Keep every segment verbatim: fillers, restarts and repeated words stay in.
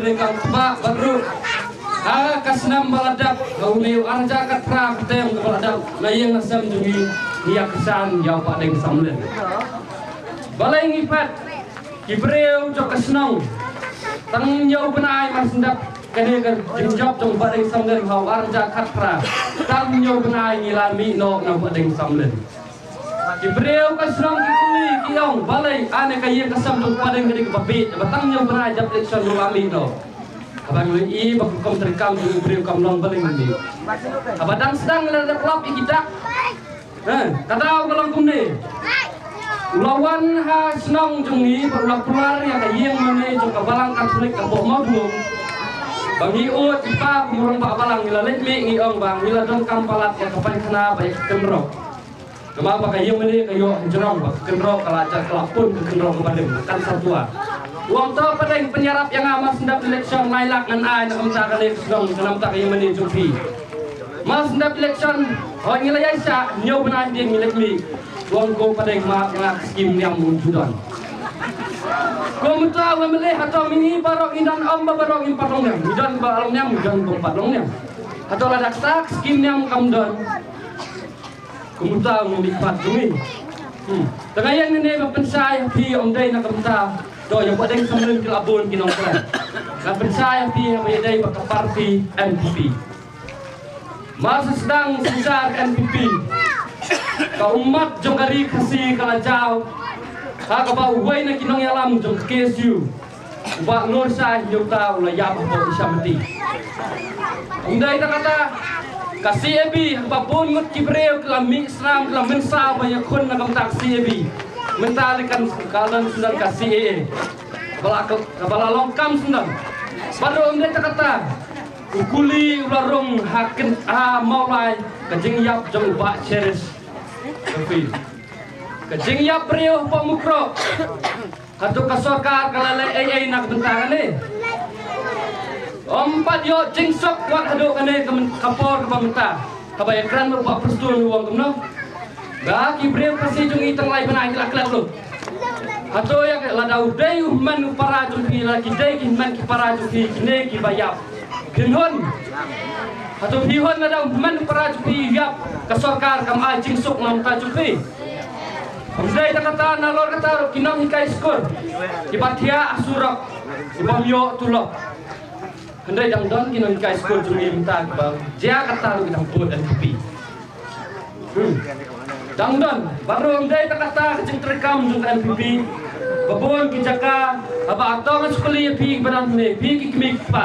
Ka tba bad ruh ha ka snem ba la dep, ha une u ar hajar khatphra ka tem kaba la dep, na ïing na sem jong ngi ngi ïa kyrshan ïa u Bahdeng Samlin. Balei ngi phet ki briew jong ka shnong? Tang hynñiew bnai mar shen dep kane ka jingjop jong u Bahdeng Samlin ha u ar hajar khatphra. Tang hynñiew bnai ngi la mih noh na u Bahdeng Samlin. Ki briew ka shnong ki kylli ki ong, balei ane ka ïing ka sem jong u Bahdeng ka dei kaba bieit, ba tang hynñiew bnai jop election ruh la mih noh. Haba ngi i ba ka rukom treikam jong u briew kam long, balei ngi mih? Haba dang sdang la dep lap ïa ki dak. Eh, ka daw ka long kumne. U la wan ha shnong jong ngi bad u la kular ïa ka ïing mane jong ka Balang Katholik ka Pohmawdung. Ba ngi ud i pa kum u rangbah balang, ngi la leit mih ngi ong ba ngi la donkam palat ïa ka painkhana bad ïa ka kynroh. Namar ba ka ïing mane ka ïoh hynrei ba ka kynroh ka la jar, ka la pun ka kynroh kaba rim, kan sa tuar. U ong to Bahdeng, pynïarap ïa nga, mar shen dep election lai lak ngan ai na ka bynta kane ka shnong, na ka bynta ka ïing mane jong phi. Mar shen dep election, hooid ngi la ïaishah, hynñiew bnai hadien ngi leit mih. U ong ko Bahdeng, map ïa nga ka skim niam, um ju don. Ko mynta u MLA, hato ngi baroh ngi don em ba baroh ngim pat long niam? Ngi don ba long niam, ngi don ba ym pat long niam. Hato lada kata ka skim niam kam don, kumta ngim pat jong ngi. Hmm. Te nga ïeng hangne ban pynshai ha phi, ym dei na ka bynta, to ïa u Bahdeng Samlin ki la bun ki nongkren. Ngan pynshai ha phi haba ïadei bad ka party NPP. Mar shu sdang synshar ka NPP, ka ummat jong ka ri Khasi ka la jaw ha kaba uwei na ki nongïalam jong ka KSU, u Bah Noor Shah, hynñiew ta u la ïap hapoh Isamati. Ym dei tang kata, ka CAB, haba bun ngut ki briew ki la mih snam, ki la mynsaw ban ïakhun na ka bynta ka CAB. Mynta lei kan ka long syndon ka CAA, kaba la, kaba la long kam syndon. Bad ruh ym dei tang kata, u kuli u la rung ha kyn, ha Mawlai, ka jingïap jong u Bah Cherish Murphy. Ka jingïap briew hapoh Mukroh. Hato ka sorkar ka la leh ei ei na ka bynta kane? Ym pat ïoh jingsuk wat haduh kane ka myn-, ka por kaba mynta, haba ïakren u Bah Prestone u ong kumno? Ba ki briew Khasi jong ngi tang lai bnai ki la klet lut. Hato ïa ka, lada u dei u hynmen u para jong phi, lada ki dei ki hynmen ki para jong phi, kine kiba ïap, phin hun? Hato phi hun lada u hynmen u para jong phi ïap, ka sorkar kam ai jingsuk na ka bynta jong phi? Ym dei tang kata, nalor kata ruh ki nonghikai skul kiba thiah ha surok, ki bym ïoh tulop. Hynrei dang don ki nonghikai skul jong ngi mynta kiba jia kata ruh ki dang vote NPP. Hmm. Dang don, bad ruh ym dei tang kata ka jingtreikam jong ka NPP. Ba bun ki jaka, haba tang skulli ïa phi kiba dang ne, phi ki kmie ki kpa,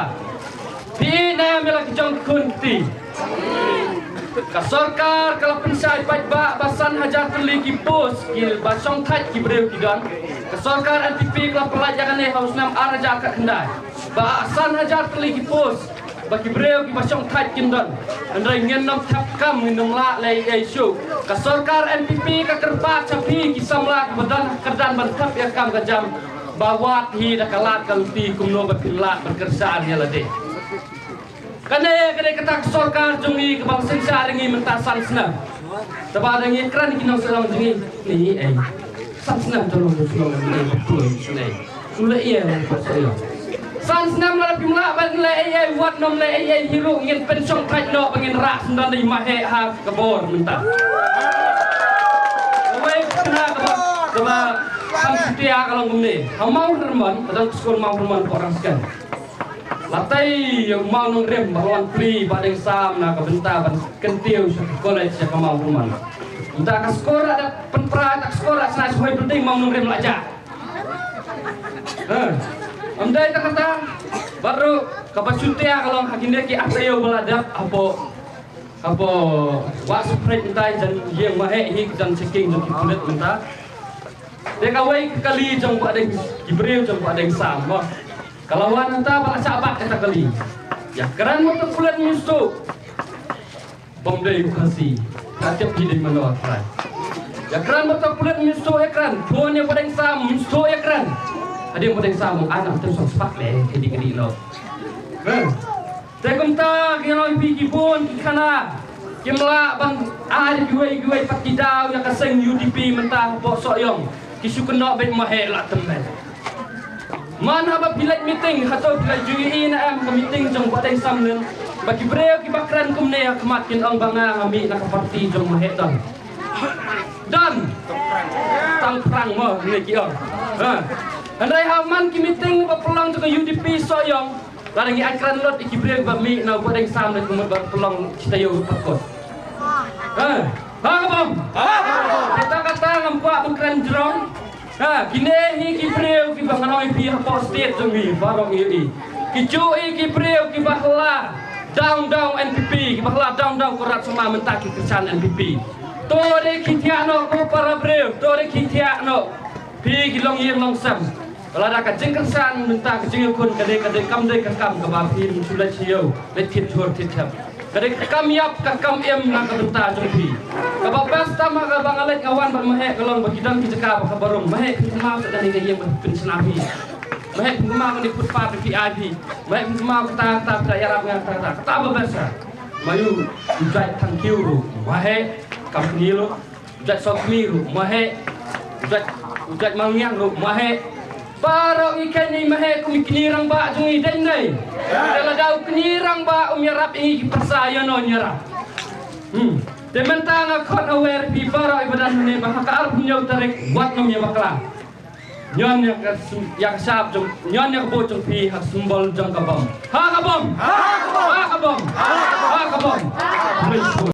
phi ne me la ki jong ki khun ki kti. Ka sorkar ka la pynshai paidbah ba san hajar tylli ki post kiba shongthait ki briew ki don. Ka sorkar NPP ka la pyllait ïa kane ha u snem ar hajar khatkhyndai, ba san hajar tylli ki post ba ki briew kiba shongthait kin don. Hynrei ngin ym thep kam, ngin ym lah leh ei ei shuh. Ka sorkar NPP ka kyrpad sha phi ki samla kiba don ha kyrdan ban thep ïa ka kam ka jam, ba wad hi da ka lad ka lynti kumno ba phin lah ban kyrshan ïa lade. Kane, kane kata ka sorkar jong ngi kaba synshar ïa ngi mynta san snem. Te ba dang ïakren ki nongshong shnong jong ngi, ni ei, san snem te long shnong jong ngi, betul snem. Mula ïa lang pat sha ïa. San snem lada phim lah ban leh ei ei, wat nym leh ei ei hi ruh, ngin pynshongthait noh ba ngin rah syndon da i Maheh ha ka bor mynta. Kawei ka khynnah kaba, kaba kham shutia ka long kumne. Ha Mawhyrmon, ka don ka skul Mawhyrmon, pyrshang sken. La tei ïa u mawnongrim ba la wan plie Bahdeng Sam na ka bynta ban kyntiew sha ka college sha ka Mawhyrmon. Mynta ka skul la dep pynpra, ta ka skul la shna sha hoi building, mawnongrim la jah. Ha. Ym dei tang kata, bad ruh kaba shutia ka long ha kine ki ar taïew ba la dep hapoh, hapoh Wahsutphrit mynta, jan ïing Maheh hi, jan checking jong ki pulit mynta. Te kawei ka kali jong Bahdeng, ki briew jong Bahdeng Sam mo. Ka la wan hangta ba la shah bat kata kali. Ïakren bad u pulit mynstep. Bym dei u Khasi. Ka tip hi dei mano ka trai. Ïakren bad u pulit mynstep, ïakren. Phone ïa Bahdeng Sam mynstep, ïakren. Hadien Bahdeng Sam ong, "Ana te song spak le, kidi kidi no." Te kumta ki nongpyni ki bun ki khana kim lah ban ai kiwei kiwei pat ki daw ïa ka seng UDP mynta hapoh Sohiong. Ki shu kynnoh beit Maheh la tymmen. Man haba phi leit meeting, hato phi la ju ïohi ne em ka meeting jong Bah Deng Samlin, ba ki briew kiba kren kumne ha khmat kin ong ba nga nga mih na ka party jong Maheh Don. Don. Tang prang mo ne ki ong. Ha. Hynrei ha man ki meeting ba pynlong jong ka U D P Sohiong, lada ngi ai kren lut ïa ki briew ba mih na Bah Deng Samlin kumne ba pynlong kita ïoh pat kot. Ha. Ha ka bom. Kata kata ngam kwah ban kren jrong. Ha, kine hi ki briew kiba ngan ong ïa phi hapoh state jong ngi baroh ngi ïohi. Ki ju i ki briew kiba hla dang dang N P P, kiba hla dang dang Conrad Sangma mynta ki kyrshan N P P. To re ki thiah noh ko para briew, to re ki thiah noh. Phi ki long ïing long sem. Lada ka jingkyrshan mynta ka jingïakhun ka dei ka dei kam dei ka kam kaba phi ym shu leit sha ïew, leit thied jhur thied jhep. Ka dei ka kam ïap ka kam im na ka bynta jong phi. Kaba best tam ha kaba nga leit nga wan bad Maheh ka long ba ki don ki jaka ba kaba rung. Maheh phin kynmaw sa kane ka ïing ba phin shna phi. Maheh phin kynmaw kane footpath ba phi ai phi. Maheh phin kynmaw kata kata kata ïarap nga kata kata kata ba best ha. Mayu u jait thang kiew ruh Maheh kam kni lo. U jait sokmi ruh Maheh. U jait u jait malngiang ruh Maheh. Baroh ngi khein ïa i Maheh kum i kñi rangbah jong ngi dei ne em? Te lada u kñi rangbah um ïarap ïa ngi ki pyrsa ïano un ïarap. Hmm. Te mynta nga khot aware phi baroh i ba don hangne ba ha ka arphew hynñiew tarik wat nym ïa bakla. Ñion ïa ka sym- ïa ka shap jong ñion ïa ka vote jong phi ha ka symbol jong ka bom. Ha ka bom. Ha ka bom. Ha ka bom. Ha ka bom.